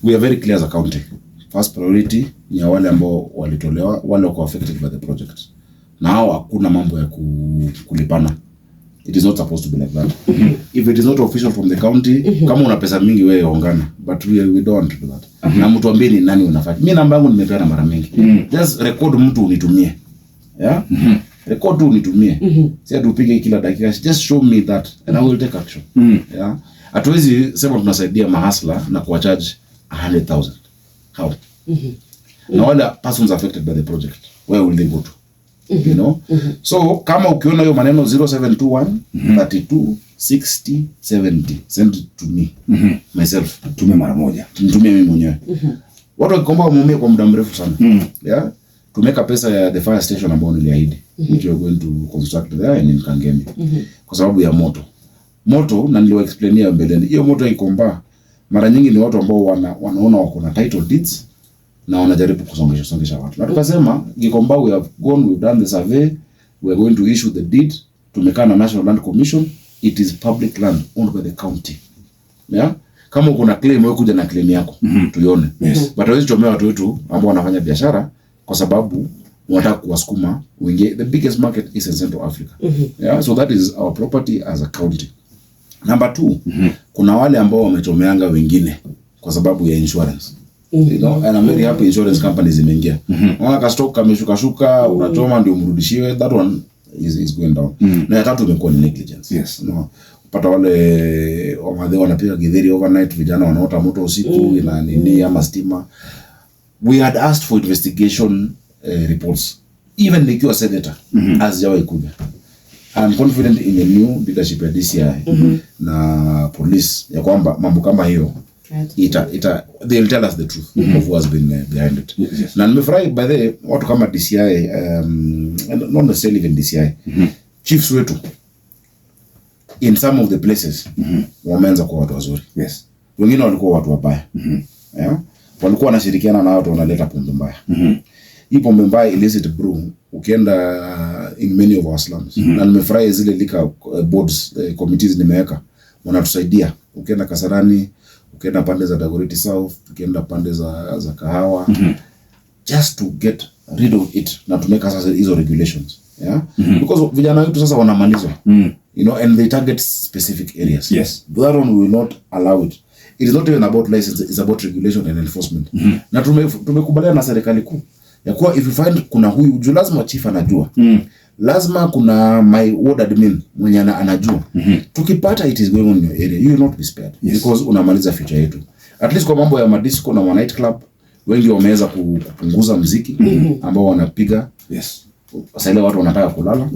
We are very clear as a county. First priority ni ya wale ambao walitolewa, wale wako affected by the project. Na hao hakuna mambo ya kulipana. It is not supposed to be like that. If it is not official from the county, kama una pesa mingi wewe ongana, but we don't want to do that. Na mtu ambie ni nani unafanya. Mimi namba yangu nimepeana mara mingi. Just record mtu unitumie. Yeah? Record tu unitumie. Si ati upige kila dakika. Just show me that and I will take action. Yeah? Hatuwezi sema tunasaidia mahustler na kuwacharge 100,000. How? Na wale persons affected by the project, where will they go to? You know? So kama ukiona hiyo maneno, 0721 32 60 70, send it to me myself. Tume mara moja. Nitumie mimi mwenyewe. Watu wa Gikomba wameumia kwa muda mrefu sana. Yeah? Tumeweka pesa ya the fire station ambayo niliahidi, which we are going to construct there in Kangemi. Kwa sababu ya moto. Moto, na niliwa explainia mbeleni. Hiyo moto ya Gikomba mara nyingi ni watu ambao wanaona wako na title deeds na wanajaribu kusongesha songesha watu. Na tukasema Gikomba, we have gone, we've done the survey, we are going to issue the deed. Tumekaa na National Land Commission, it is public land owned by the county. Yeah? Kama uko na claim, wewe kuja na claim yako tuione. But hawezi chomea watu wetu ambao wanafanya biashara kwa sababu unataka kuwasukuma uingie. The biggest market is in Central Africa. Yeah, so that is our property as a county. Number two, kuna wale ambao wamechomeanga wengine kwa sababu ya insurance. And I'm very happy insurance companies zimeingia. Unaona ka stock kameshuka shuka, unachoma ndio mrudishiwe, that one is going down. Na ya tatu imekuwa ni negligence. No. Pata wale wamadhe wanapiga githeri overnight, vijana wanaota moto usiku, ina nini ama stima. We had asked for investigation reports. Even nikiwa senator, hazijawahi kuja. I'm confident in the new leadership ya DCI na police ya kwamba mambo kama hiyo ita they'll tell us the truth of who has been behind it. Na nimefurahi, by the way, watu kama DCI, and not necessarily even DCI, chiefs wetu in some of the places wameanza kuwa watu wazuri. Wengine walikuwa watu wabaya. Yeah? Walikuwa wanashirikiana na watu wanaleta pombe mbaya. Hii pombe mbaya, illicit brew, ukienda in many of our slums, na nimefurahi zile liquor boards, committees nimeweka, wanatusaidia. Ukienda Kasarani, ukienda pande za Dagoretti South, ukienda pande za Kahawa, just to get rid of it, na tumeweka sasa hizo regulations, yeah, because vijana wetu sasa wanamalizwa, and they target specific areas. That one, we will not allow it. It is not even about license, it's about regulation and enforcement. Na tumekubaliana na serikali kuu ya kuwa if you find kuna huyu juu, lazima chief anajua, lazima kuna my ward admin mwenye anajua. Tukipata it is going on in your area, you will not be spared, because unamaliza future yetu. At least kwa mambo ya madisco na ma night club, wengi wameweza kupunguza mziki ambao wanapiga. Sasa ile watu wanataka kulala.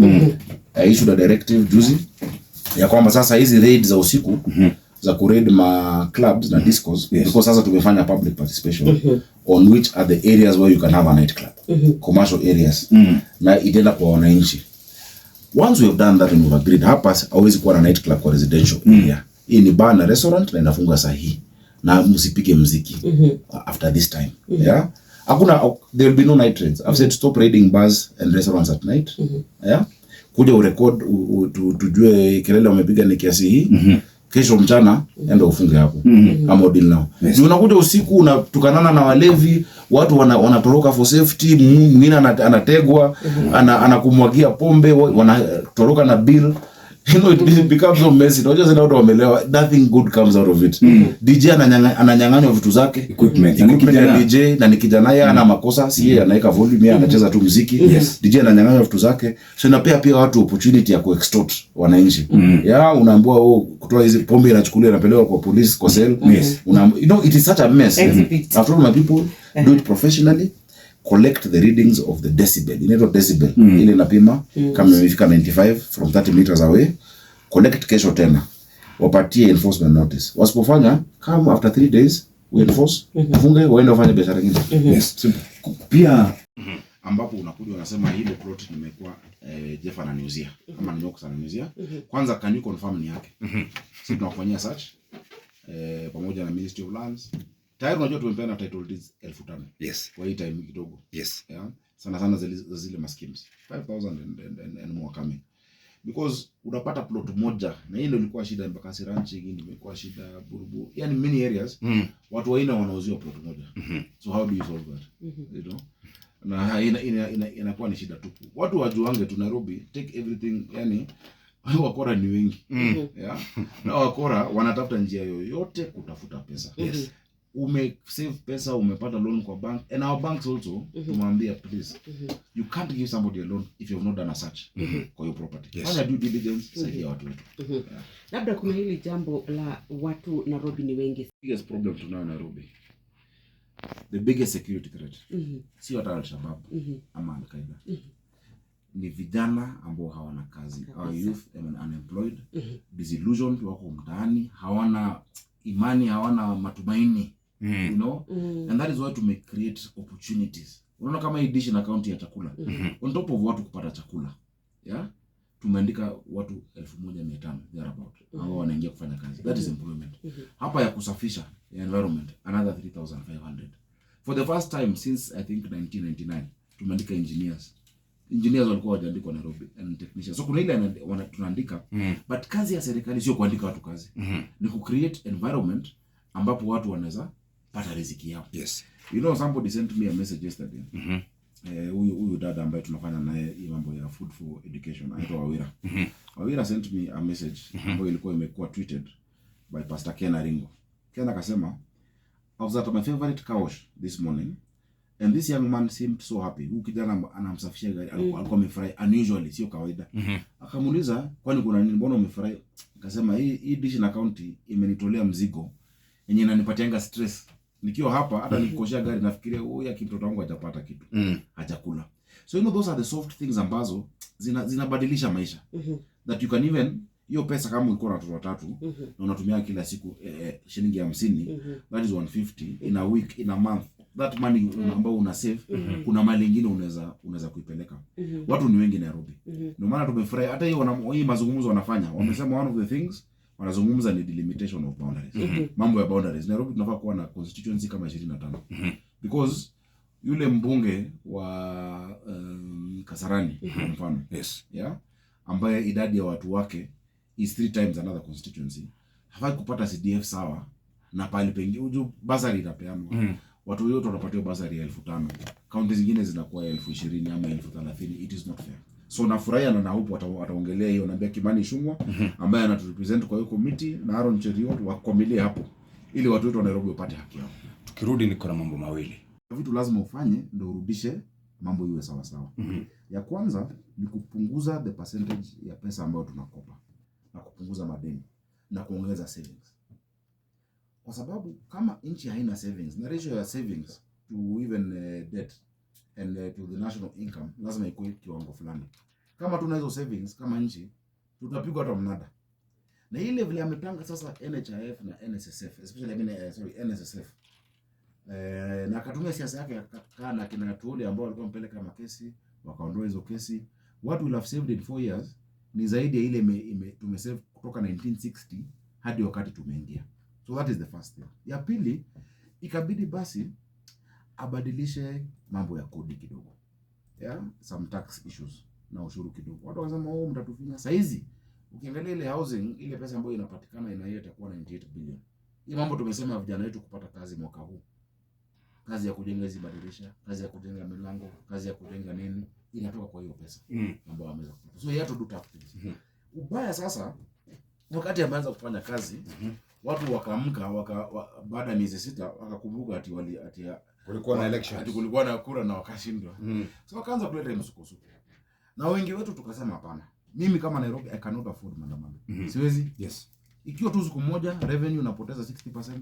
I issued a directive juzi ya kwamba sasa hizi raid za usiku za kuraid ma clubs na discos, because sasa tumefanya public participation on which are the areas where you can have a night club, commercial areas, na itaenda kwa wananchi. Once we have done that and we've agreed, hapa hauwezi kuwa na night club kwa residential area, hii ni bar na restaurant na inafunga saa hii na msipige mziki after this time. Yeah, hakuna, there will be no night raids. I've said stop raiding bars and restaurants at night. Yeah, kuja urecord, tujue kelele wamepiga ni kiasi hii. Kesho mchana enda ufunge hapo ama deal nao. Yes. Unakuja usiku, unatukanana na walevi, watu wanatoroka for safety, mwingine anategwa, anakumwagia pombe, wanatoroka na bill. It becomes so messy. Unajua zile watu wamelewa, nothing good comes out of it. DJ ananyang'anywa vitu zake. Equipment. Na ni Equipment ya kijana. DJ, na ni kijana, yeye ana makosa, si yeye anaweka volume, yeye anacheza tu muziki. DJ ananyang'anywa vitu zake. So inapea pia watu opportunity ya kuextort wananchi. Yeah, unaambiwa, oh, kutoa hizi pombe inachukuliwa, inapelekwa kwa police, kwa cell. It is such a mess. Exhibit. I've told my people, do it professionally. Collect the readings of the decibel. Inaitwa decibel. Ile inapima kama imefika 95 from 30 meters away. Collect kesho tena. Wapatie enforcement notice. Wasipofanya, come after 3 days, we enforce. Funge, waende wafanye biashara nyingine. Simple. Pia Ambapo unakuja unasema hilo plot nimekuwa, Jeff ananiuzia ama ni Nyox ananiuzia. Kwanza, can you confirm ni yake? Sisi tunakufanyia search pamoja na Ministry of Lands. Tayari unajua tumepeana title deeds 5,000 kwa hii time kidogo. Yeah? Sana sana za zile ma schemes 5000 and more coming. Because unapata plot moja, na hii ndio ilikuwa shida Embakasi Ranch, hii ndio imekuwa shida Buruburu, yani many areas, watu waina wanauziwa plot moja. So how do you solve that? You know, na inakuwa ni shida tupu. Watu wajuange tu Nairobi, take everything, yani wakora ni wengi, yeah? Na wakora wanatafuta njia yoyote kutafuta pesa. Ume save pesa, umepata loan kwa bank, and our banks also, tumwambia, please, you can't give somebody a loan if you have not done a search kwa your property. Fanya due diligence, saidia watu wetu. Yeah. Labda kuna hili jambo la watu Nairobi ni wengi. Biggest problem tunayo Nairobi, the biggest security threat, sio hata Al-Shabaab ama Al-Qaeda, ni vijana ambao hawana kazi. Our youth are unemployed, disillusioned, wako mtaani, hawana imani, hawana matumaini. And that is why tume create opportunities. Unaona kama hii dish na kaunti ya chakula, on top of watu kupata chakula, yeah, tumeandika watu 1500 thereabout ambao wanaingia kufanya kazi. That is employment. Hapa ya kusafisha ya environment, another 3500. For the first time since, I think, 1999, tumeandika engineers. Engineers walikuwa wajaandikwa Nairobi, and technicians. So kuna ile tunaandika, but kazi ya serikali sio kuandika watu kazi, ni kucreate environment ambapo watu wanaweza pata riziki yao. You know, somebody sent me a message yesterday. Huyu dada ambaye tunafanya naye hii mambo ya food for education anaitwa Wawira. Wawira sent me a message ambayo ilikuwa imekuwa tweeted by Pastor Ken Aringo. Ken akasema, "I was at my favorite car wash this morning and this young man seemed so happy." Huyu kijana anamsafishia gari alikuwa amefurahi unusually, sio kawaida. Akamuuliza, "Kwani kuna nini? Mbona umefurahi?" Akasema, Hii dish na county imenitolea mzigo yenye inanipatianga stress. Nikiwa hapa, hata nikikoshea gari nafikiria huyu mtoto wangu hajapata kitu, hajakula." So you know, those are the soft things ambazo zinabadilisha maisha, that you can even, hiyo pesa, kama ulikuwa na watoto watatu na unatumia kila siku shilingi 50, that is 150 in a week, in a month. That money ambao una save, kuna mali ingine unaweza kuipeleka. Watu ni wengi Nairobi. Ndio maana tumefurahi hata hiyo hii mazungumzo wanafanya. Wamesema one of the things wanazungumza ni delimitation of boundaries, mambo ya boundaries. Nairobi tunafaa kuwa na constituency kama 25, because yule mbunge wa Kasarani kwa mfano, yeah, ambaye idadi ya watu wake is three times another constituency, hafai kupata CDF sawa na pahali pengine. Uju bursary inapeanwa, watu wote wanapatiwa bursary ya 5000, kaunti zingine zinakuwa 20,000 ama 30,000. It is not fair. So nafurahia na nahope wataongelea hiyo. Naambia Kimani Ichung'wah ambaye anaturepresent kwa hiyo committee na Aaron Cheruiyot wakwamilie hapo ili watu wetu wa Nairobi wapate haki yao. Tukirudi niko na mambo mawili. Vitu lazima ufanye ndio urudishe mambo iwe sawa sawa. Ya kwanza ni kupunguza the percentage ya pesa ambayo tunakopa na kupunguza madeni na kuongeza savings, kwa sababu kama nchi haina savings, na ratio ya savings to even debt and to the national income lazima ikuwe kiwango fulani. Kama tuna hizo savings kama nchi, tutapigwa hata mnada. Na ile vile amepanga sasa NHIF na NSSF, especially, I mean, sorry, NSSF, na akatumia siasa yake, akakaa na kina Atwoli ambao walikuwa mpeleka makesi, wakaondoa hizo kesi. What will have saved in 4 years ni zaidi ya ile tumesave kutoka 1960 hadi wakati tumeingia. So that is the first thing. Ya pili, ikabidi basi abadilishe mambo ya kodi kidogo, yeah? Some tax issues na ushuru kidogo. Watu wakasema, "Oh, mtatufinya." Saizi ukiangalia ile housing, ile pesa ambayo inapatikana ina hiyo itakuwa 98 billion. Hii mambo tumesema vijana wetu kupata kazi mwaka huu, kazi ya kujenga hizi madirisha, kazi ya kujenga milango, kazi ya kujenga nini, inatoka kwa hiyo pesa ambayo ameweza kupata. So he had to do tough things. Ubaya sasa, wakati ameanza kufanya kazi, watu wakaamka baada ya miezi 6 wakakumbuka ati wali ati Kulikuwa na elections. Ati kulikuwa na kura na wakashindwa. So wakaanza kuleta msukosuko. Na wengi wetu tukasema hapana. Mimi kama Nairobi, I cannot afford maandamano. Siwezi. Ikiwa tu siku moja revenue unapoteza 60%,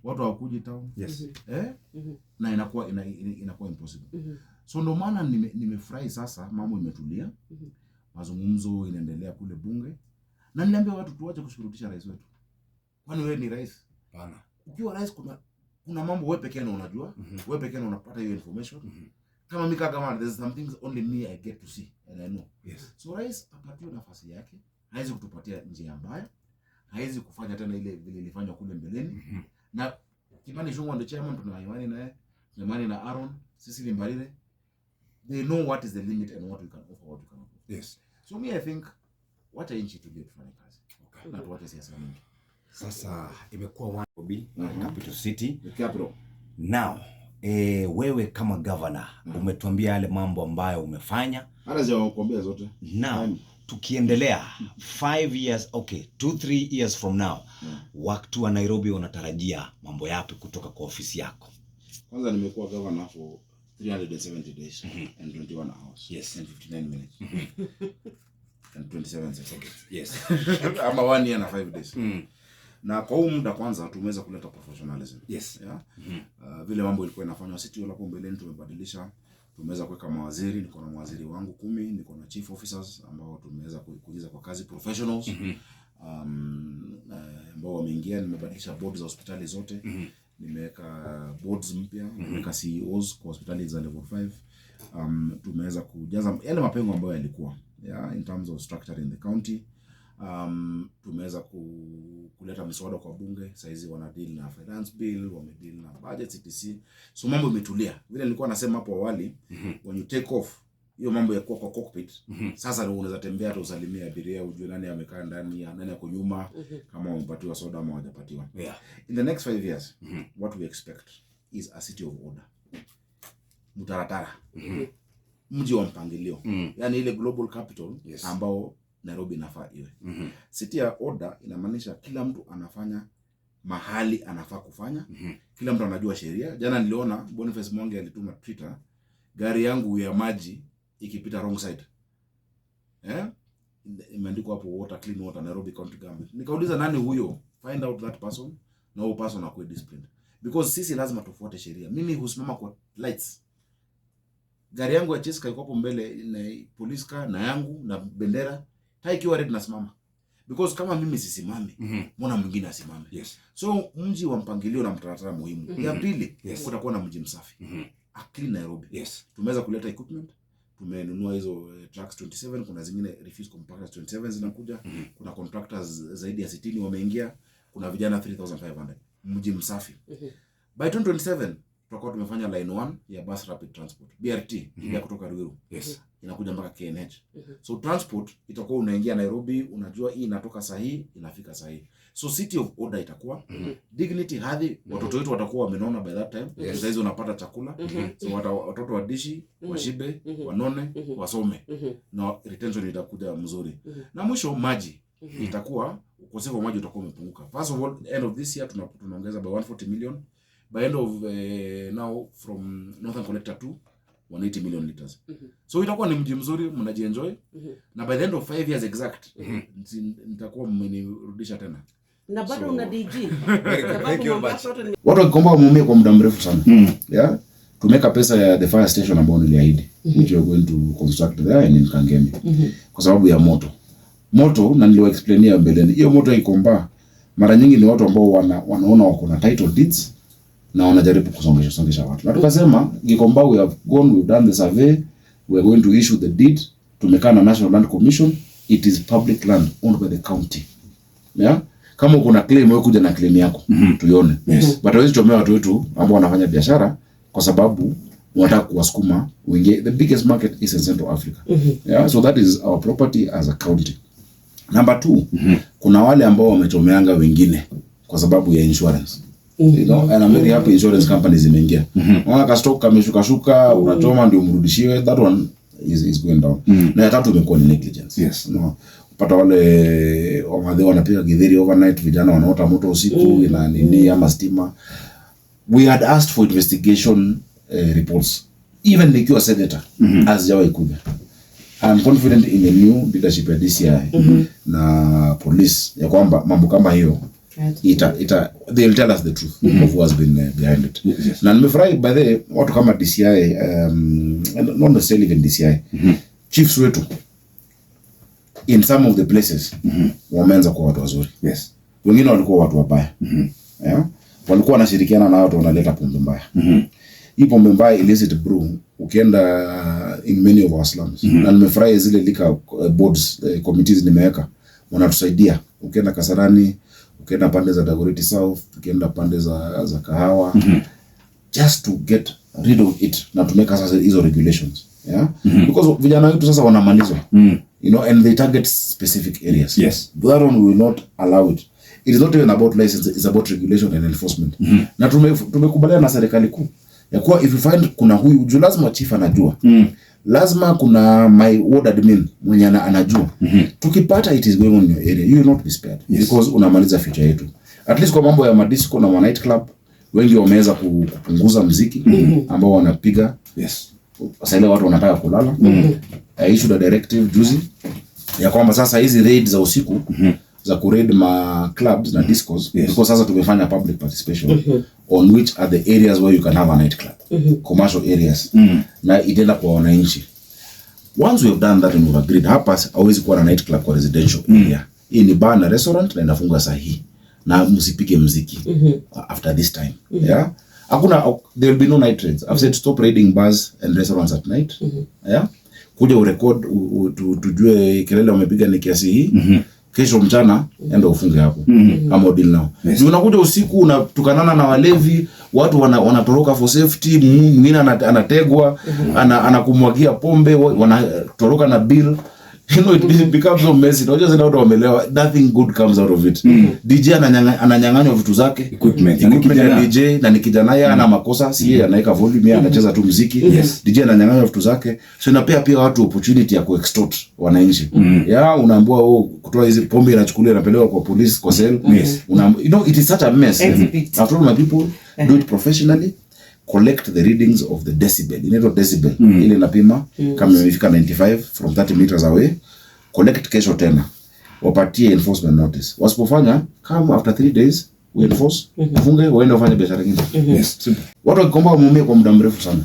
watu hawakuji town. Eh? Na inakuwa impossible. So ndo maana nimefurahi sasa mambo imetulia. Mazungumzo inaendelea kule bunge. Na niliambia watu tuache kushurutisha rais wetu. Kwani wewe ni rais? Hapana. Ukiwa rais kuna mambo wewe pekee ndio unajua, wewe pekee ndio unapata hiyo information. Kama mimi kama there's some things only me I get to see and I know. So rais apatiwe nafasi yake, hawezi kutupatia njia mbaya, hawezi kufanya tena ile vile ilifanywa kule mbeleni. Na Kimani Ichung'wah ndio chairman, tuna imani naye, tuna imani na Aaron, sisi ni Mbarire. They know what is the limit and what we can offer, what we cannot offer. So me, I think Wacha nchi tulie, tufanye kazi na tuache siasa mingi. Sasa imekuwa one Nairobi, capital city. The capital. Now, wewe kama governor umetuambia yale mambo ambayo umefanya. Hata sijawakuambia zote. Now, Time. Tukiendelea 5 years, okay, 2 3 years from now, watu wa Nairobi wanatarajia mambo yapi kutoka kwa ofisi yako? Kwanza nimekuwa governor for 370 days and 21 hours and 59 minutes and 27 seconds. Ama one year na 5 days. Na kwa huu muda kwanza tumeweza kuleta professionalism. Yeah? Vile mambo ilikuwa inafanywa City Hall hapo mbeleni tumebadilisha. Tumeweza kuweka mawaziri, niko na mawaziri wangu 10, niko na chief officers ambao tumeweza kuingiza kwa kazi, professionals ambao wameingia. Nimebadilisha board za hospitali zote, nimeweka boards mpya, nimeweka CEOs kwa hospitali za level 5. Tumeweza kujaza yale mapengo ambayo yalikuwa, yeah, in terms of structure in the county. Tumeweza kuleta miswada kwa bunge, saizi wana deal na finance bill, wame deal na budget etc. So mambo imetulia. Vile nilikuwa nasema hapo awali, when you take off hiyo mambo ya kuwa kwa cockpit, sasa ndio unaweza tembea hata usalimie abiria, ujue nani amekaa ndani, nani ako nyuma, kama wamepatiwa soda ama hawajapatiwa. In the next 5 years, what we expect is a city of order, mtaratara, mji wa mpangilio, yani ile global capital ambao Nairobi inafaa iwe. City ya order inamaanisha kila mtu anafanya mahali anafaa kufanya, kila mtu anajua sheria. Jana niliona Boniface Mwangi alituma Twitter, gari yangu ya maji ikipita wrong side, eh? Imeandikwa hapo water, clean water, Nairobi County Government. Nikauliza nani huyo, find out that person na huyo person akuwe disciplined, because sisi lazima tufuate sheria. Mimi husimama kwa lights. Gari yangu ya chase iko hapo mbele na police car na yangu na bendera, taa ikiwa red nasimama, because kama mimi sisimami, mbona mwingine asimame? So mji wa mpangilio na mtaratara muhimu. Ya pili, kutakuwa na mji msafi, a clean Nairobi. Tumeweza kuleta equipment, tumenunua hizo trucks 27, kuna zingine refuse compactors 27 zinakuja, kuna contractors zaidi ya 60 wameingia, kuna vijana 3500. Mji msafi. By 2027 tutakuwa tumefanya line 1 ya bus rapid transport, BRT, ile ya kutoka Ruiru inakuja mpaka KNH. So transport itakuwa unaingia Nairobi, unajua hii inatoka sahihi, inafika sahihi. So city of order itakuwa dignity, hadhi, watoto wetu watakuwa wamenona by that time. Saizi unapata chakula. So watoto wadishi, washibe, wanone, wasome na retention itakuja mzuri. Na mwisho maji itakuwa, ukosefu wa maji utakuwa umepunguka. First of all, end of this year tunaongeza by 140 million. By end of now from Northern Collector 2, 180 million liters. So itakuwa ni mji mzuri, mnajienjoy. Na by the end of 5 years exact, nitakuwa mmenirudisha tena. Na bado una DG. Very good. Thank you very much. Sababu mambo yako Watu wa Gikomba wameumia kwa muda mrefu sana. Yeah? Tumeweka pesa ya the fire station ambayo niliahidi, which we are going to construct there and in Kangemi. Kwa sababu ya moto. Moto, na niliwa-explainia mbeleni. Hiyo moto ya Gikomba mara nyingi ni watu ambao wanaona wako na title deeds na wanajaribu kusongesha songesha watu. Na tukasema Gikomba, we have gone, we've done the survey, we are going to issue the deed. Tumekaa na National Land Commission, it is public land owned by the county. Yeah? Kama uko na claim, wewe kuja na claim yako tuione. But hawezi chomea watu wetu ambao wanafanya biashara kwa sababu wanataka kuwasukuma uingie. The biggest market is in Central Africa. Yeah, so that is our property as a county. Number two, kuna wale ambao wamechomeanga wengine kwa sababu ya insurance. And I'm very happy insurance companies zimeingia. Unaona ka stock kameshuka shuka, unachoma ndio umrudishiwe, that one is going down. Na ya tatu imekuwa ni negligence. No. Pata wale wamadhe wanapiga githeri overnight, vijana wanaota moto usiku ina nini ama stima. We had asked for investigation reports. Even nikiwa senator, hazijawahi kuja. I'm confident in the new leadership ya DCI na police ya kwamba mambo kama hiyo ita they'll tell us the truth of who has been behind it. Na nimefurahi by the way, watu kama DCI, and not necessarily even DCI, chiefs wetu in some of the places wameanza kuwa watu wazuri. Wengine walikuwa watu wabaya. Yeah? Walikuwa wanashirikiana na watu wanaleta pombe mbaya. Hii pombe mbaya, illicit brew, ukienda in many of our slums, na nimefurahi zile liquor boards, committees nimeweka, wanatusaidia. Ukienda Kasarani, ukienda pande za Dagoretti South, ukienda pande za Kahawa, just to get rid of it na tumeweka sasa hizo regulations, yeah? Because vijana wetu sasa wanamalizwa. You know, and they target specific areas. Yes. That one we will not allow it. It is not even about license, it's about regulation and enforcement. Na tumekubaliana na serikali kuu ya kuwa if you find kuna huyu juu, lazima chief anajua, lazima kuna my ward admin mwenye anajua. Tukipata it is going on in your area, you will not be spared. Because unamaliza future yetu. At least kwa mambo ya madisco na ma night club, wengi wameweza kupunguza mziki ambao wanapiga. Sasa ile watu wanataka kulala. I issued a directive juzi ya kwamba sasa hizi raid za usiku za kuraid ma clubs na discos, because sasa tumefanya public participation on which are the areas where you can have a night club, commercial areas, na itaenda kwa wananchi. Once we have done that and we've agreed, hapa hauwezi kuwa na night club kwa residential area, hii ni bar na restaurant na inafunga saa hii na msipige mziki after this time. Yeah, hakuna, there will be no night raids. I've said stop raiding bars and restaurants at night. Yeah, kuja urecord, tujue kelele wamepiga ni kiasi hii. Kesho mchana enda ufunge hapo ama deal nao. Unakuja usiku, unatukanana na walevi, watu wanatoroka for safety, mwingine anategwa, anakumwagia pombe, wanatoroka na bill. It becomes so messy. Unajua zile watu wamelewa, nothing good comes out of it. DJ ananyang'anywa vitu zake. Equipment. Na ni Equipment ya kijana. DJ, na ni kijana, yeye ana makosa, si yeye anaweka volume, yeye anacheza tu muziki. DJ ananyang'anywa vitu zake. So inapea pia watu opportunity ya kuextort wananchi. Yeah, unaambiwa, oh, kutoa hizi pombe inachukuliwa, inapelekwa kwa police, kwa cell. It is such a mess. Exhibit. I've told my people, do it professionally. Collect the readings of the decibel. Inaitwa decibel. Ile inapima kama imefika 95 from 30 meters away. Collect kesho tena. Wapatie enforcement notice. Wasipofanya, come after 3 days, we enforce, ufunge, waende wafanye biashara nyingine. Simple. Watu wa Gikomba wameumia kwa muda mrefu sana.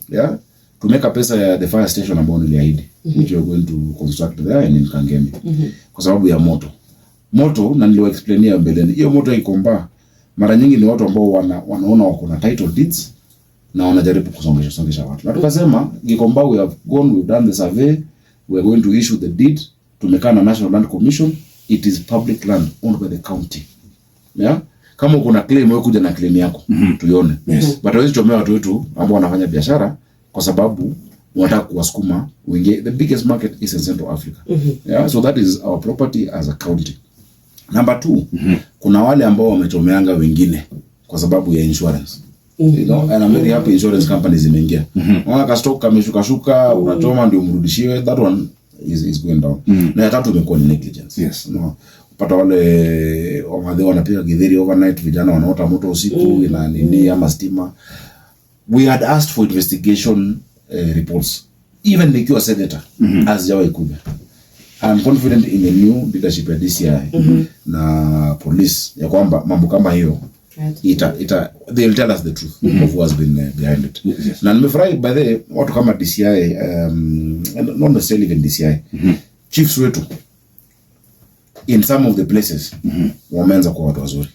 Yeah? Tumeweka pesa ya the fire station ambayo niliahidi, which we are going to construct there and in Kangemi. Kwa sababu ya moto. Moto, na niliwa-explainia mbeleni. Hiyo moto ya Gikomba mara nyingi ni watu ambao wanaona wako na title deeds na wanajaribu kusongesha songesha watu. Na tukasema Gikomba, we have gone, we've done the survey, we are going to issue the deed. Tumekaa na National Land Commission, it is public land owned by the county. Yeah? Kama uko na claim, wewe kuja na claim yako tuione. But hawezi chomea watu wetu ambao wanafanya biashara kwa sababu wanataka kuwasukuma uingie. The biggest market is in Central Africa. Yeah? So that is our property as a county. Number two, kuna wale ambao wamechomeanga wengine kwa sababu ya insurance. And I'm very happy insurance companies zimeingia. Unaona ka stock kameshuka shuka, unachoma ndio mrudishiwe, that one is going down. Na ya tatu imekuwa ni negligence. No. Pata wale wamadhe wanapiga githeri overnight, vijana wanaota moto usiku, ina nini ama stima. We had asked for investigation reports. Even nikiwa senator, hazijawahi kuja. I'm confident in the new leadership ya DCI na police ya kwamba mambo kama hiyo ita they'll tell us the truth of who has been behind it. Yes. Na nimefurahi, by the way, watu kama DCI, and not necessarily even DCI, chiefs wetu in some of the places wameanza kuwa watu wazuri.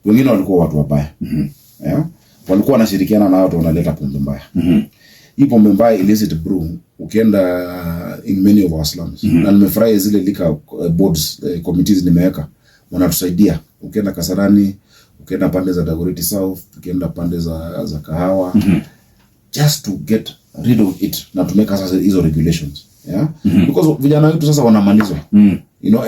Wengine walikuwa watu wabaya. Yeah? Walikuwa wanashirikiana na watu wanaleta pombe mbaya. Hii pombe mbaya, illicit brew, ukienda in many of our slums, na nimefurahi zile liquor boards, committees nimeweka, wanatusaidia. Ukienda Kasarani, ukienda pande za Dagoretti South, ukienda pande za Kahawa, just to get rid of it na tumeka sasa hizo regulations, yeah, because vijana wetu sasa wanamalizwa,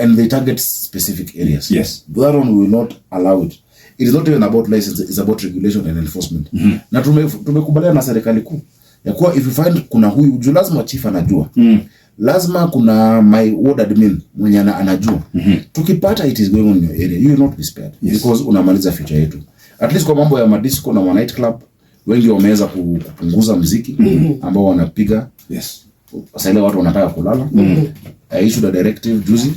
and they target specific areas. That one we will not allow it. It is not even about license, it's about regulation and enforcement. Na tumekubaliana na serikali kuu ya kuwa if you find kuna huyu juu, lazima chief anajua, lazima kuna my ward admin mwenye anajua. Tukipata it is going on in your area, you will not be spared. Because unamaliza future yetu. At least kwa mambo ya madisco na ma night club, wengi wameweza kupunguza mziki ambao wanapiga. Sasa ile watu wanataka kulala. I issued a directive juzi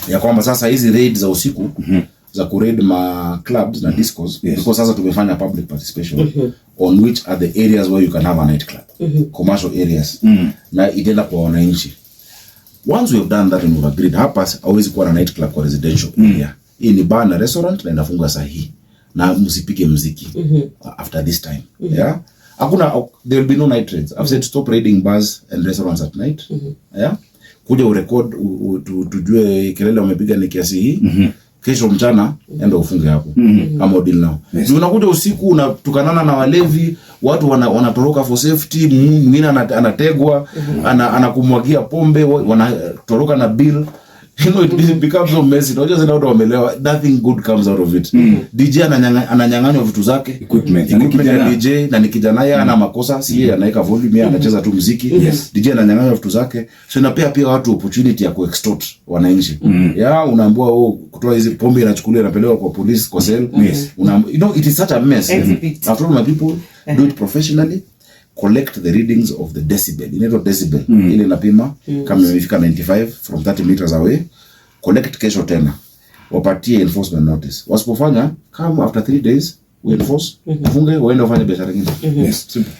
ya kwamba sasa hizi raid za usiku za kuraid ma clubs na discos, because sasa tumefanya public participation on which are the areas where you can have a night club, commercial areas, na itaenda kwa wananchi. Once we have done that and we've agreed, hapa hauwezi kuwa na night club kwa residential area, hii ni bar na restaurant na inafunga saa hii na msipige mziki after this time. Yeah, hakuna, there will be no night raids. I've said stop raiding bars and restaurants at night. Yeah, kuja urecord, tujue kelele wamepiga ni kiasi hii. Kesho mchana enda ufunge hapo ama deal nao. Yes. Unakuja usiku, unatukanana na walevi, watu wanatoroka for safety, mwingine anategwa, anakumwagia pombe, wanatoroka na bill. It becomes so messy. Unajua zile watu wamelewa, nothing good comes out of it. DJ ananyang'anywa vitu zake. Equipment. Na ni Equipment ya kijana. DJ, na ni kijana, yeye ana makosa, si yeye anaweka volume, yeye anacheza tu muziki. DJ ananyang'anywa vitu zake. So inapea pia watu opportunity ya kuextort wananchi. Ya unaambiwa, oh, kutoa hizi pombe inachukuliwa, inapelekwa kwa police, kwa cell. It is such a mess. Exhibit. I've told my people, do it professionally. Collect the readings of the decibel. Inaitwa decibel. Ile inapima kama imefika 95 from 30 meters away. Collect kesho tena. Wapatie enforcement notice. Wasipofanya, come after 3 days, we enforce. Funge, waende wafanye biashara nyingine. Yes. Simple.